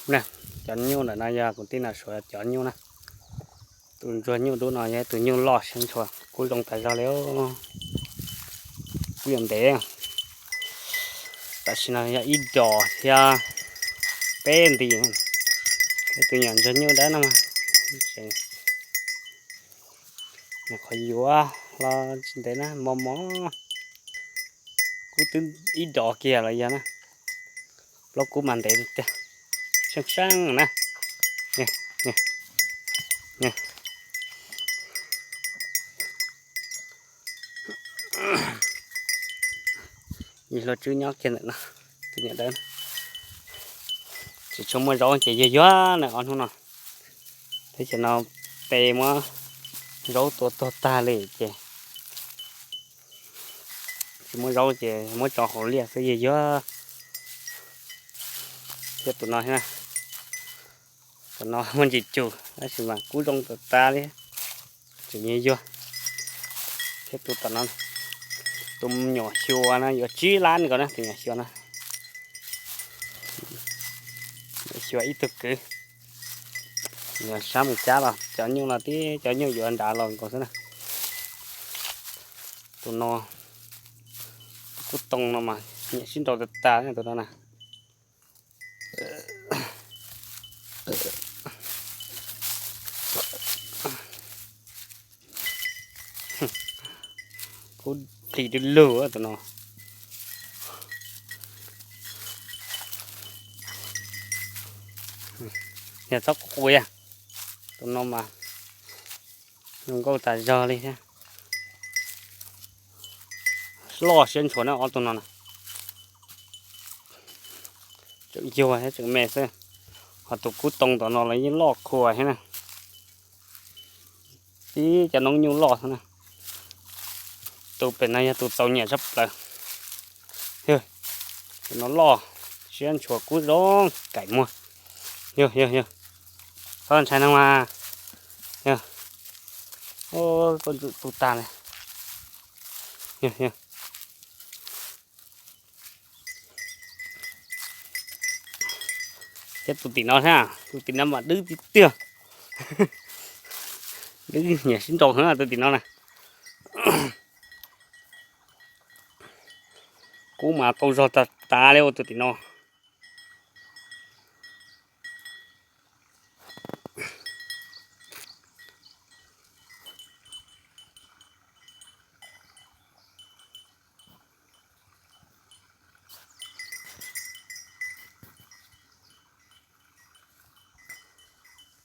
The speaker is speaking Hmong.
Na, cov nyuj ntawm no yog kuv tij Nom Suav cov nyuj na. Tus ntsuag nyuj dub no yog tus nyuj loj siab ntshua kub zoo tas zog li. Kub yuav ntev. Tam sim no yog ib dos thiab peb nti. Thiab tus nyuam ntsuag nyuj dawb no mas qhov yuav los tsis ntev na, mos mos. Kub twb ib dos kiag los yog na. Plaub kub mas ntev tiag, seej seej na. Ib hluas tswb nyob kiag ntawm no, tus nyuam dawb. Tsis tshua muaj zaub ces yuag yuag na ob hnub no. Teb chaws no peb muab zaub tua tuag tag li ces tsis muaj zaub ces muab tso hauv liaj xwb yuag yuag. Thiab tus no, tus no muaj ntsis cug tab sis mas kub zoo tas tas li, tseem yuag yuag. Thiab tus tom no, tus nyuam xyuas no yuav tsib lab nkaus na, tus nyuam xyuas no. Xyuas ib tug kwv, yuav sab mus cab los cov nyuj no tib cov nyuj yuav nrad los nkaus xwb na. Tus no, tus kub too no mas nyiam sib nraus tas tas tus no na. Kub plis du lug tus no. Yog txhob quav, tus no mas zoo nkauj tas zog li thiab. Loj siab ntshua na ob tug no na. Tseem yuag thiab tseem me xwb. Ho tus kub too tom no los yeej loj khuas thiab na. Tib cov noob nyuj loj xwb na. Tus pem no yog tus txaus nyiam tshaj plaws. Yog, tus no loj, siab ntshua kub zoo kaim muag. Yog, yog, yog. Txhob ntshai no mas. Yog. Koj ntsuj tu tag li. Yog, yog. Thiab tus tim no thiab, tus tim no mas dwb tiag tiag. Dwb nyiam sib nraus heev tus tim no na. Kub mas tau zog tas tas li ua tus tim no.